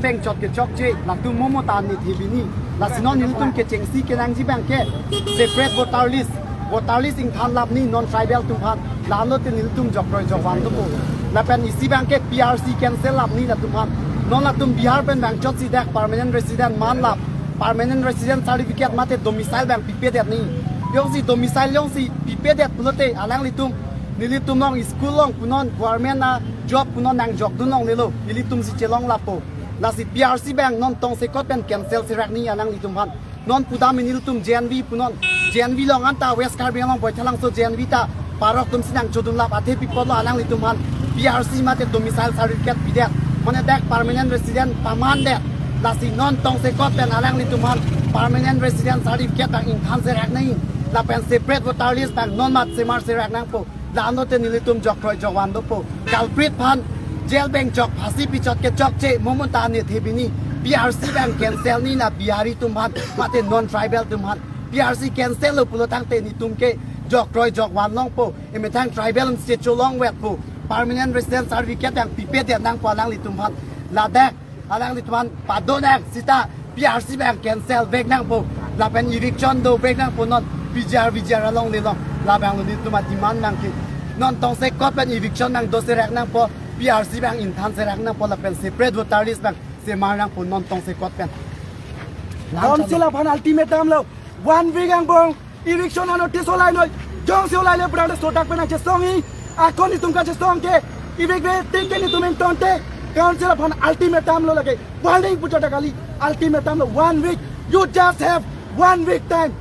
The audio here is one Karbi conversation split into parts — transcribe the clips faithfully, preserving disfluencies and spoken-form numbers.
Peng chot kechokche, latum momo ta ne thebini. Lasi non nelitum kechengsi kenangji abang ke separate voter list. Voter list ingthan lapni non tribal atum aphan. La-anlo te nelitum jokroi jokvan dopo. Lapen isi abang ke P R C cancel lapni latum aphan. Non latum Bihar pen vangchotsi dak permanent resident man lap. Permanent resident certificate mate domicile abang pipedetni. Jongsi domicile jongsi pipedet pulote alanglitum, nelitum along school along punon, government a job punon nangjokdun longlelo. Nelitumsi chelong lapo. Lasi P R C abang non tongsekot pen cancel serakni alanglitum aphan. Non pudam nelitum J N V punon. J N V along anta West Karbi Anglong Baithalangso J N V ta parok atumsi nangchodun lap, athe pi apotlo alanglitum aphan P R C mate domicile certificate pidet. Mane dak permanent resident pamandet. Lasi non tongsekot pen alanglitum aphan permanent resident certificate abang ingthan serakni. Lapen separate voter list abang non mat semar serak nangpo. La-anlo te nelitum jokroi jokvan dopo. Culprit aphan jail beng chok, phasi pi chot kechokche, momo ta ne thebini. P R C abang cancel ni la Bihari atum aphan, mate non tribal atum aphan. P R C cancel lo pulo tangte nelitum ke jokroi jokvan longpo. Emethang tribal state cholong vetpo. Permanent resident certificate abang pipedet nangpo alanglitum aphan. Ladak alanglitum aphan padonang seta P R C abang cancel vek nangpo. Lapen eviction do vek nangpo non P G R, V G R along lelong. Labanglo nelitum a-demand nangke. Non tongsekot pen eviction abang do serak nangpo. P R C abang ingthan serak nangpo lapen separate voter list abang semar nangpo non tongsekot pen. Council aphan ultimatum lo. One week angbong eviction a-notice olai noi. Jongsi olai le brother sodak pen nangchesongji. Akon itum kachesong ke, evict ve tik ke nelitum ingtonte. Council aphan ultimatum lo lake. Warning pu chot ta kali. Ultimatum lo one week. You just have one week time.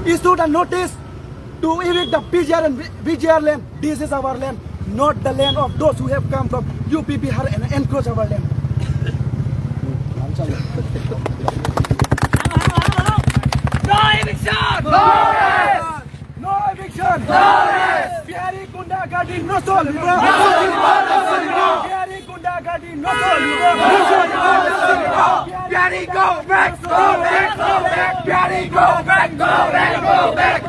Issue the notice to evict the P G R and V G R land. This is our land, not the land of those who have come from U P, Bihar and encroach our land. No eviction! No rest! No eviction! No rest! Bihari gunda gardi no solibo! No solibo, no solibo! Bihari gunda gardi no solibo! No solibo, no solibo! Bihari go back, go back, go back! Bihari go back, go back, go back!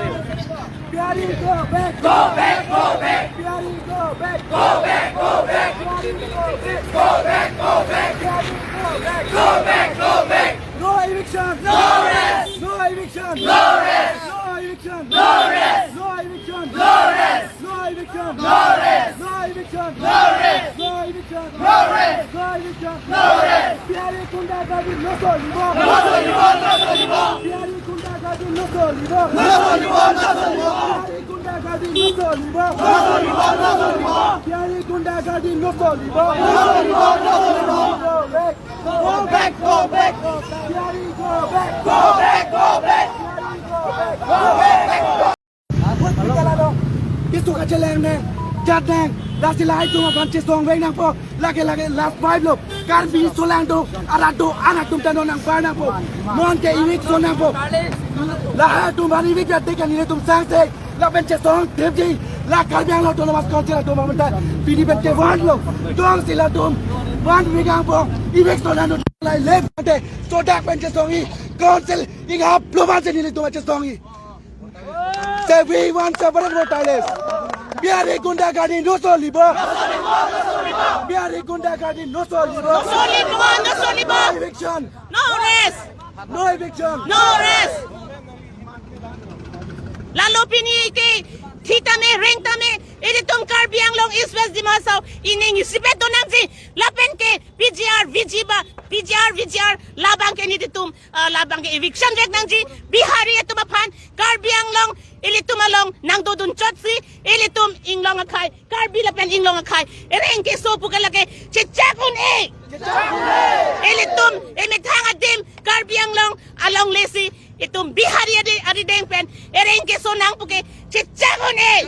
Bihari go back! Go back, go back! Bihari go back! Go back, go back! Bihari go back! Go back, go back! Bihari go back! Go back, go back! No eviction! No rest! No eviction! No rest! No eviction! No rest! No eviction! No rest! No eviction! No rest! No eviction! No rest! No eviction! No rest! Bihari gunda gardi no solibo! No solibo! No solibo! Bihari gunda gardi no solibo! No solibo! No solibo! Bihari gunda gardi no solibo! No solibo! No solibo! Bihari gunda gardi no solibo! No solibo! No solibo! Go back! Go back! Go back! Bihari go back! Go back! Go back! Bihari go back! Go back! Go back! Hospital along keso kachelang nang, jat nang, lasi lahai atum aphan chesong vek nangpo, lake lake last five lo, Karbi solang do, arat do-an atum ta non nangbar nangpo, non ke eviction nangpo, lahai atum aphan evict ya tik ke nelitum sangse, lapen chesong thipji, la Karbi Anglong Autonomous Council atum aphan ta, pini pen ke van lo, jongsi latum, van week angbong, eviction nang do, lai lem, ante, sodak pen chesongji, council, inghap lo man se nelitum chesongji. Say we want separate voter list. Bihari gunda gardi no solibo. Bihari gunda gardi no solibo. No solibo, no solibo. No eviction. No rest. No eviction. No rest. Lalo pini ke thi tame reng tame ilitum Karbi Anglong East West Dima Hasao ining isipet do nangji lapen ke P G R, V G ba, P G R, V G R, labang ke nelitum, ah, labang ke eviction vek nangji, Bihari atum aphan, Karbi Anglong, ilitum along, nangdodun chotsi, ilitum inglong akhei, Karbi lapen inglong akhei, ereng keso pu ke lake, chechak un-e. Ilitum, emethang adim, Karbi Anglong, alongle si, itum Bihari adi, arideng pen, ereng keso nang pu ke, chechak un-e.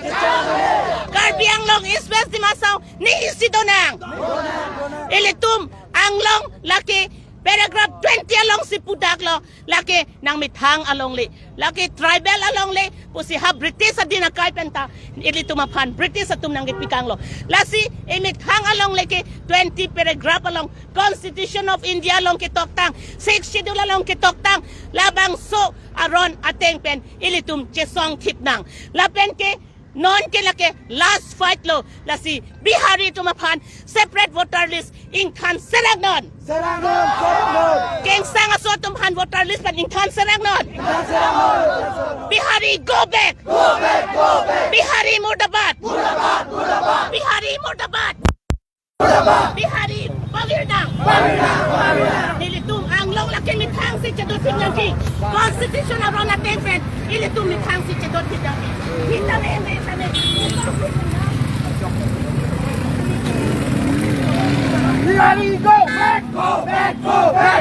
Karbi Anglong East West Dima Hasao, ne isi donang. Ilitum anglong lake paragraph twenty alongsi pudak lo, lake nangmethang alongle, lake tribal alongle, pusi ha British adin akai pen ta, ilitum aphan British atum nangkepikang lo. Lasi, emethang alongle ke twenty paragraph along, Constitution of India along ketoktang, Sixth Schedule along ketoktang, labangso aron ateng pen, ilitum chesong thip nang. Lapen ke, Non ke lake last fight lo. Lasi Bihari atum aphan separate voter list ingthan serang non. Serang non, serang non. Kengsang aso atum aphan voter list pen ingthan serang non. Ingthan serang non. Bihari, go back. Go back, go back. Bihari murdabad. Murdabad, murdabad. Bihari murdabad. Murdabad. Bihari pavirnang. Pavirnang, pavirnang. Nelitum anglong lake methang si chedotpik nangji. Constitution aron ateng pen ilitum methang si chedotpik nangji. Kita me me tame. Bihari, go back, go back, go back.